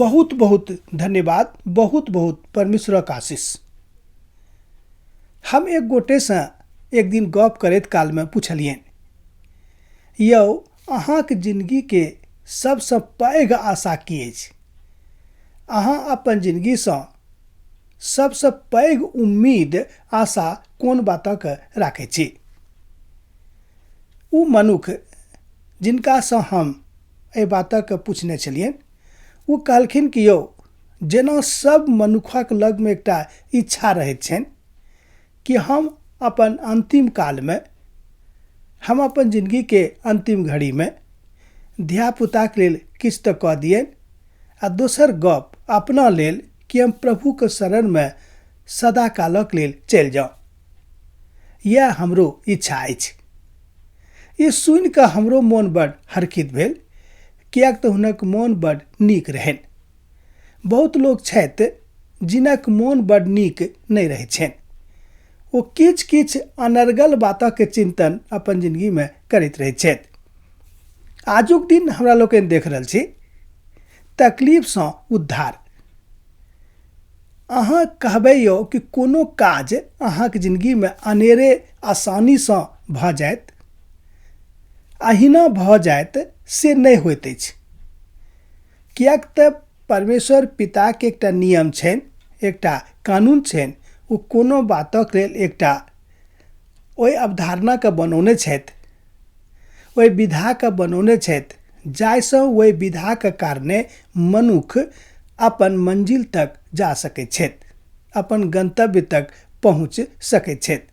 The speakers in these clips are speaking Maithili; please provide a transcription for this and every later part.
बहुत बहुत धन्यवाद, बहुत बहुत परमेश्वरक आशीष। हम एक गोटेसँ एक दिन गप करैत कालमे पुछलियनि, यौ अहाँक जिनगीके सबसँ पैघ आशा की अछि? अहाँ अपन जिनगीसँ सबसँ पैघ उम्मीद आशा कोन बातक राखै छी? ओ मनुख जिनकासँ हम एहि बातक पुछने छलियनि ओ कहलखिन कि यौ जेना सब मनुखक लगमे एकटा इच्छा रहैत छनि कि हम अपन अन्तिम कालमे, हम अपन जिनगीके अन्तिम घड़ीमे धियापुताके लेल किछु तऽ कऽ दियनि आ दोसर गप अपना लेल कि हम प्रभुके शरणमे सदा कालक लेल चलि जाउ, इएह हमरो इच्छा अछि। ई सुनि कऽ हमरो मोन बड हरखित भेल, किएक तऽ हुनक मोन बड नीक रहनि। बहुत लोक छथि जिनक मोन बड नीक नहि रहैत छनि, ओ किछु किछु अनर्गल बातक चिन्तन अपन जिनगीमे करैत रहैत छथि। आजुक दिन हमरा लोकनि देख रहल छी तकलीफसँ उद्धार। अहाँ कहबै यौ कि कोनो काज अहाँके जिनगीमे अनेरे आसानीसँ भऽ जायत, अहिना भऽ जायत, से नहि होइत अछि। किएक तऽ परमेश्वर पिताके एकटा नियम छनि, एकटा कानून छनि, ओ कोनो बातक लेल एकटा ओहि अवधारणाके बनौने छथि, ओहि विधाके बनौने छथि, जाहिसँ ओहि विधाके कारणे मनुख अपन मंजिल तक जा सकैत छथि, अपन गंतव्य तक पहुँच सकैत छथि।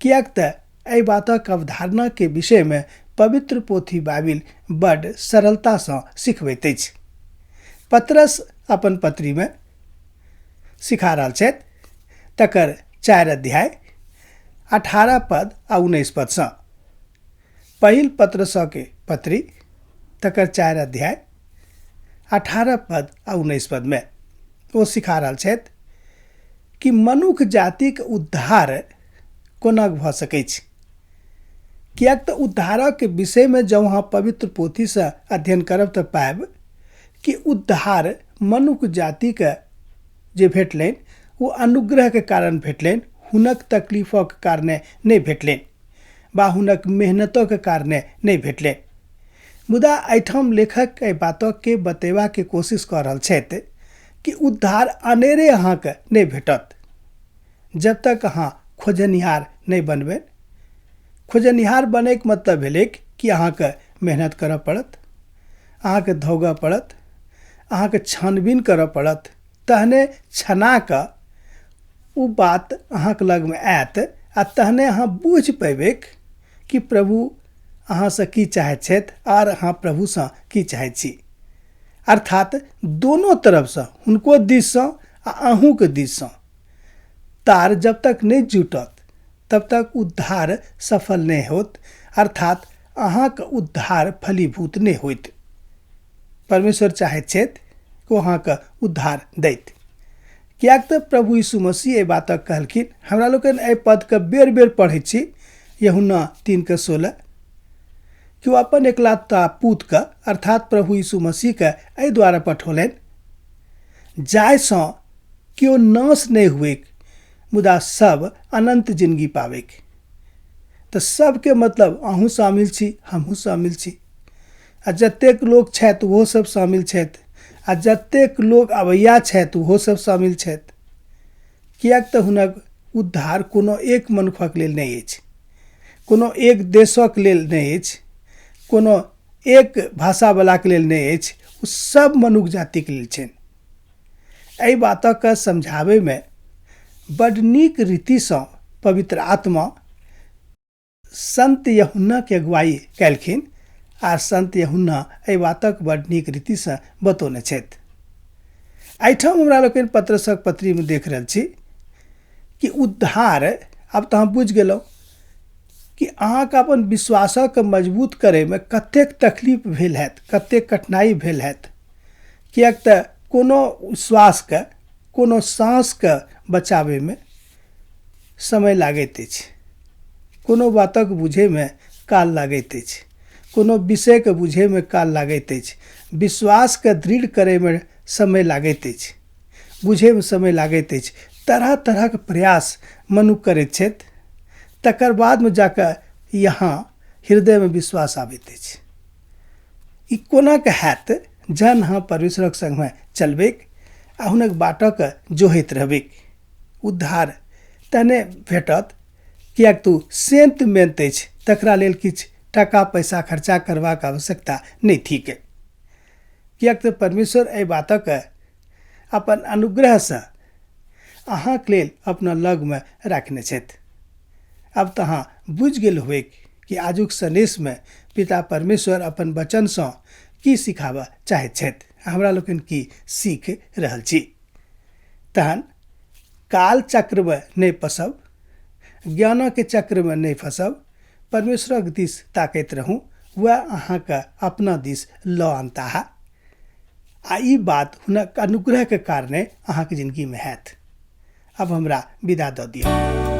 किएक तऽ एहि बातक अवधारणाके विषयमे पवित्र पोथी बाइबिल बड सरलतासँ सिखबैत अछि। पतरस अपन पत्रीमे सिखा रहल छथि, तकर 4 अध्याय 18 पद आ 19 पदसँ। पहिल पतरसके पत्री तकर 4 अध्याय 18 पद आ 19 पदमे ओ सिखा रहल छथि कि मनुख जातिक उद्धार कोना भऽ सकै छै। किएक तऽ उद्धारक विषयमे जँ अहाँ पवित्र पोथीसँ अध्ययन करब तऽ पायब कि उद्धार मनुख जातिके जे भेटलनि ओ अनुग्रहके कारण भेटलनि, हुनक तकलीफक कारणे नहि भेटलनि वा हुनक मेहनतक कारणे नहि भेटलनि। मुदा एहिठाम लेखक एहि बातके बतेबाके कोशिश कऽ रहल छथि कि उद्धार अनेरे अहाँके नहि भेटत जब तक अहाँ खोजनिहार नहि बनबै। खोजनिहार बनैके मतलब भेलै कि अहाँके मेहनत करऽ पड़त, अहाँके धोगऽ पड़त, अहाँके छानबीन करऽ पड़त, तहने छना कऽ ओ बात अहाँके लगमे आयत आ तहने अहाँ बुझि पेबै कि प्रभु अहाँसँ की चाहैत छथि आर अहाँ प्रभुसँ की चाहैत छी। अर्थात दोनो तरफसँ, हुनको दिससँ आ अहूँके दिससँ तार जब तक नहि जुटत तब तक उद्धार सफल नहि होत, अर्थात अहाँके उद्धार फलीभूत नहि होइत। परमेश्वर चाहैत छथि कि ओ अहाँके उद्धार दैत, किएक तऽ प्रभु यीशु मसीह एहि बातक कहलखिन। हमरा लोकनि एहि पदके बेर बेर पढ़ै छी, यूहन्ना 3:16, कि ओ अपन एकलौता पुतके अर्थात प्रभु यीशु मसीहके एहि द्वारा पठौलनि जाहिसँ केओ नाश नहि हुएक मुदा सब अनन्त जिनगी पाबैक। तऽ सबके मतलब अहूँ शामिल छी, हमहूँ शामिल छी, आ जतेक लोक छथि ओहो सब शामिल छथि, आ जतेक लोक अबैया छथि ओहो सब शामिल छथि। किएक तऽ हुनक उद्धार कोनो एक मनुखक लेल नहि अछि, कोनो एक देशक लेल नहि अछि, कोनो एक भाषावलाके लेल नहि अछि, ओ सब मनुख जातिके लेल छनि। एहि बातके समझाबैमे बड नीक रीतिसँ पवित्र आत्मा संत यूहन्नाके अगुवाई कयलखिन आर संत यूहन्ना एहि बातक बड नीक रीतिसँ बतौने छथि। एहिठाम हमरा लोकनि पतरसक पत्रीमे देख रहल छी कि उद्धार, आब तऽ अहाँ बुझि गेलहुँ कि अहाँके अपन विश्वासके मजबूत करैमे कतेक तकलीफ भेल हैत, कतेक कठिनाइ भेल हैत। किएक तऽ कोनो विश्वासके, कोनो साँसके बचाबैमे समय लागैत अछि, कोनो बातक बुझैमे काल लागैत अछि, कोनो विषयके बुझैमे काल लागैत अछि, विश्वासके दृढ़ करैमे समय लागैत अछि, बुझैमे समय लागैत अछि। तरह तरहक प्रयास मनुख करैत छथि, तकर बादमे जाकऽ यहाँ हृदयमे विश्वास आबैत अछि। ई कोना कऽ हैत जहन अहाँ परमेश्वरक संगमे चलबैक आ हुनक बाटक जोहैत रहबैक। उद्धार तहने भेटत, किएक तऽ ओ सेंत मेंत अछि, तकरा लेल किछु टाका पैसा खर्चा करबाक आवश्यकता नहि थिक, किएक तऽ परमेश्वर एहि बातक अपन अनुग्रहसँ अहाँक लेल अपना लगमे राखने छथि। आब तऽ अहाँ बुझि गेल होबैक कि आजुक सन्देशमे पिता परमेश्वर अपन वचनसँ की सिखाबऽ चाहैत छथि आ हमरा लोकनि की सीख रहल छी। तहन काल चक्रमे नहि फँसब, ज्ञानक चक्रमे नहि फँसब, परमेश्वरक दिस ताकैत रहू, वएह अहाँके अपना दिस लऽ अनताह आ ई बात हुनक अनुग्रहके कारणे अहाँके जिनगीमे हैत। आब हमरा विदा दऽ दिअ।